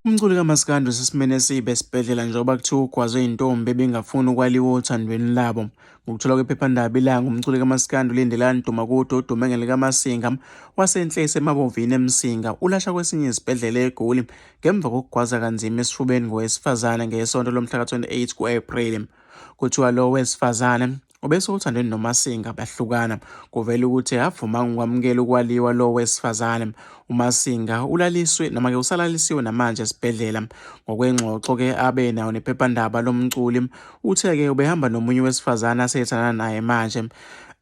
Umculi kaMaskandi usesimeni esibi esibhedlela njengoba kuthiwa ugwazwe intombi ebingafuni ukwaliwa othandweni labo. Ngokuthola kwephephandaba iLanga, umculi kaMaskandi uLindelani Dumakude odume ngelikaMasinga waseNhlese eMabovini eMsinga ulashwa kwesinye isibhedlela eGoli ngemva kokugwaza kanzima esifubeni ngowesifazane ngesonto lomhla ka-28 ku-Ephreli. Kuthiwa lo wesifazane ubesewuthandweni noMasinga bahlukana. Kuvela ukuthi avumanga ukwamukela ukwaliwa lo wesifazane. UMasinga ulaliswe noma-ke usalalisiwe namanje esibhedlela. Ngokwengxoxo-ke abe nayo nephephandaba lomculi, uthe-ke ubehamba nomunye wesifazane asethandana naye manje.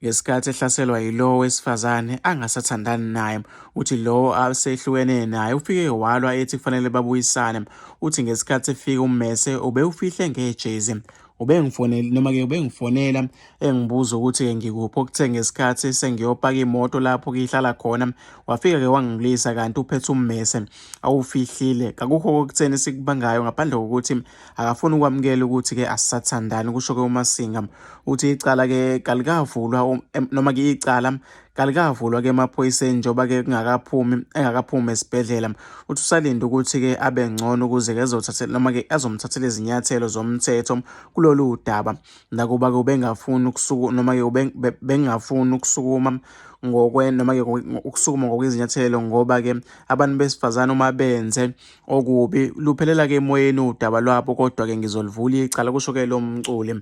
Ngesikhathi ehlaselwa yilowo wesifazane angasathandani naye, uthi lowo asehlukene naye ufike walwa ethi kufanele babuyisane. Uthi ngesikhathi efika ummese ubewufihle ngejezi. Ubengifonela noma-ke ubengifonela engibuza ukuthi-ke ngikuphi okuthe ngesikhathi sengiyopaka imoto lapho kihlala khona wafika-ke wangilisa kanti uphethe ummese awufihlile. Kakukho okutheni sikubangayo ngaphandle kokuthi akafuni ukwamukela ukuthi-ke asisathandani, kusho-ke uMasinga. Uthi icala-ke kalikavulwa noma-ke icala kalikavulwa-ke emaphoyiseni njengoba-ke kungakaphumi engakaphumi esibhedlela. Uthi usalinde ukuthi-ke abe ngcono ukuze-ke ezothathela noma-ke azomthathela izinyathelo zomthetho kulolu daba. Nakuba-ke ubengafuni ukusuku noma-ke bengafuni ukusukuma ngokwe noma-ke ukusukuma ngokwezinyathelo ngoba-ke abantu besifazane uma benze okubi luphelela-ke emoyeni udaba lwabo kodwa-ke ngizolivula icala, kusho-ke lo mculi.